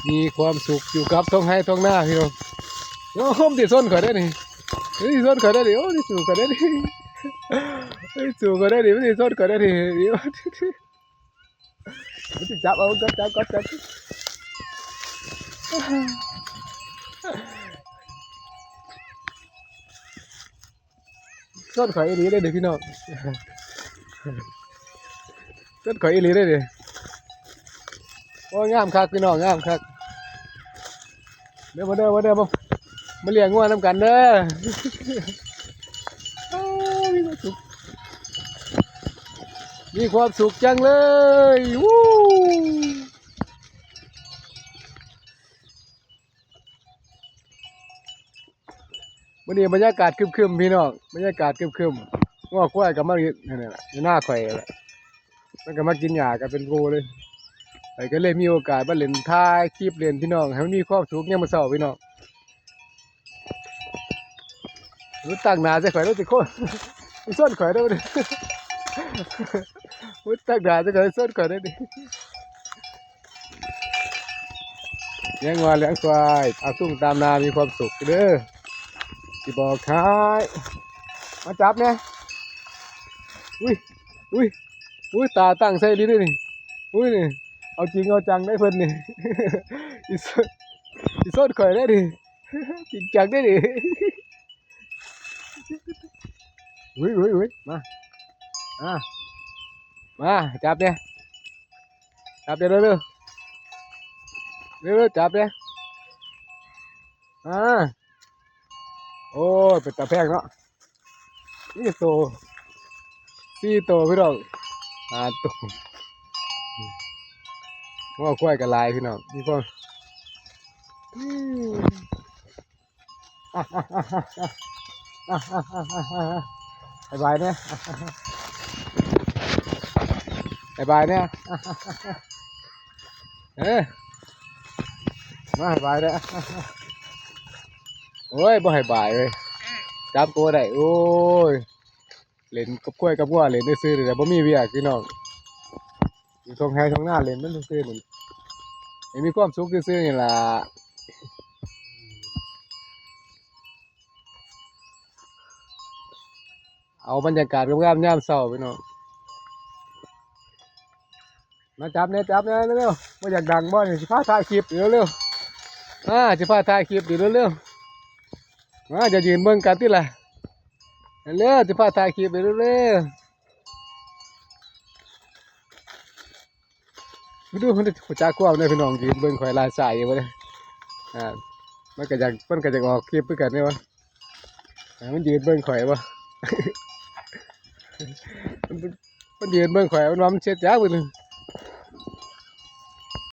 ມີຄວາມສຸກຢູ່ກັບທົ່ງໄຮ່ທົ່ງນາພີ່ນ້ອງ. ໂອ້ ມັນຊິຊົນຂ້ອຍໄດ໋ນີ້ ມັນຊິຊົນຂ້ອຍໄດ໋ນີ້ ໂອ້ ມັນຊິສູ້ຂ້ອຍໄດ໋ນີ້ ມັນຊິສູ້ຂ້ອຍໄດ໋ນີ້ ມັນຊິຊົນຂ້ອຍໄດ໋ນີ້. ມັນຊິຈັບເອົາ ຈັບ ຈັບ ຈັບ ຈັບ ຊົນຂ້ອຍອີ່ຫຼີເດ້ນີ້ພີ່ນ້ອງ ຊົນຂ້ອຍອີ່ຫຼີເດ້ນີ້. ໂອ້ຍ ງາມຄັກພີ່ນ້ອງ ງາມຄັກ. ເດີ ມາເດີ ມາເດີ ມາ ມາລ້ຽງງົວນຳກັນເດີ. ໂອ້ຍ ມີຄວາມສຸກ ມີຄວາມສຸກຈັງເລີຍ ວູ້. ມື້ນີ້ບັນຍາກາດຄຶມໆ ພີ່ນ້ອງ ບັນຍາກາດຄຶມໆ. ງົວຄວາຍກໍມາຢູ່ນັ້ນແຫຼະ ຢູ່ນາຂ້ອຍແຫຼະ ມັນກໍມາກິນຫຍ້າກັນເປັນໝູ່ເລີຍ. ຂ້ອຍກໍເລີຍມີໂອກາດມາຫຼິ້ນ ຖ່າຍຄລິບຫຼິ້ນພີ່ນ້ອງ ໃຫ້ມັນມີຄວາມສຸກຍາມມື້ເຊົ້າພີ່ນ້ອງ. ມັນຕັ້ງໜ້າໃສ່ຂ້ອຍເດີ ຊິຄົນ ຊິຊົນຂ້ອຍເດີ ມັນຕັ້ງໜ້າໃສ່ຂ້ອຍ ຊິຊົນຂ້ອຍເດີ. ລ້ຽງງົວລ້ຽງຄວາຍ ຕາມທົ່ງຕາມນາ ມີຄວາມສຸກເດີ ຊິບອກໃຫ້. ມາຈັບແດ່. ອຸ້ຍ ອຸ້ຍ ອຸ້ຍ ຕາຕັ້ງໃສ່ອີ່ຫຼີເດ້ນີ້. ອຸ້ຍ ນີ້ ເອົາຈິງເອົາຈັງໄດ໋ເພິ່ນນີ້ ຊິຊົນ ຊິຊົນຂ້ອຍໄດ໋ນີ້ ຈິງຈັງໄດ໋ນີ້. ອຸ້ຍ ອຸ້ຍ ອຸ້ຍ ມາ ອ່າ ມາ ຈັບແດ່ ຈັບແດ່ ເລັວໆ ເລັວໆ ຈັບແດ່ ອ່າ. ໂອ້ຍ ເປັນຕາແພງເນາະ ມີຈັກໂຕ ສີ່ໂຕພີ່ນ້ອງ ຫ້າໂຕ. ງົວຄວາຍກໍຫຼາຍພີ່ນ້ອງ ມີຄວາມ ໃຫ້ບາຍແດ່ ໃຫ້ບາຍແດ່ ເອີ ມາໃຫ້ບາຍແດ່. ໂອ້ຍ ບໍ່ໃຫ້ບາຍເວີຍ ຈັບກໍບໍ່ໄດ້. ໂອ້ຍ ຫຼິ້ນກັບຄວາຍກັບງົວ ຫຼິ້ນຊື່ໆ ນີ້ແຫຼະ ບໍ່ມີວຽກພີ່ນ້ອງ ຢູ່ທົ່ງໄຮ່ທົ່ງນາ ຫຼິ້ນມັນຊື່ໆ ນີ້ ໃຫ້ມີຄວາມສຸກຊື່ໆ ນີ້ລະ. ເອົາບັນຍາກາດງາມໆ ຍາມເຊົ້າພີ່ນ້ອງ. ມາຈັບແດ່ ຈັບແດ່ ເລັວໆ. ບໍ່ຢາກດັງບໍ່ນີ້ ຊິພາຖ່າຍຄລິບຢູ່ ເລັວໆ. ມາ ຊິພາຖ່າຍຄລິບຢູ່ ເລັວໆ. ມາ ຈະຢືນເບິ່ງກັນຕິລະ ເລັວໆ. ຊິພາຖ່າຍຄລິບຢູ່ ເລັວໆ. ດູ ມັນຮູ້ຈັກຄວາມເດີພີ່ນ້ອງ ຢືນເບິ່ງຂ້ອຍລາຍສາຍຢູ່ບໍ່ເດ້. ອ່າ ມັນກໍຢາກ ມັນກໍຢາກອອກຄລິບຄືກັນເດ້ວ່າ ໃຫ້ມັນຢືນເບິ່ງຂ້ອຍບໍ່ ມັນຢືນເບິ່ງຂ້ອຍ ມັນວ່າມັນເຮັດຫຍັງ ມັນ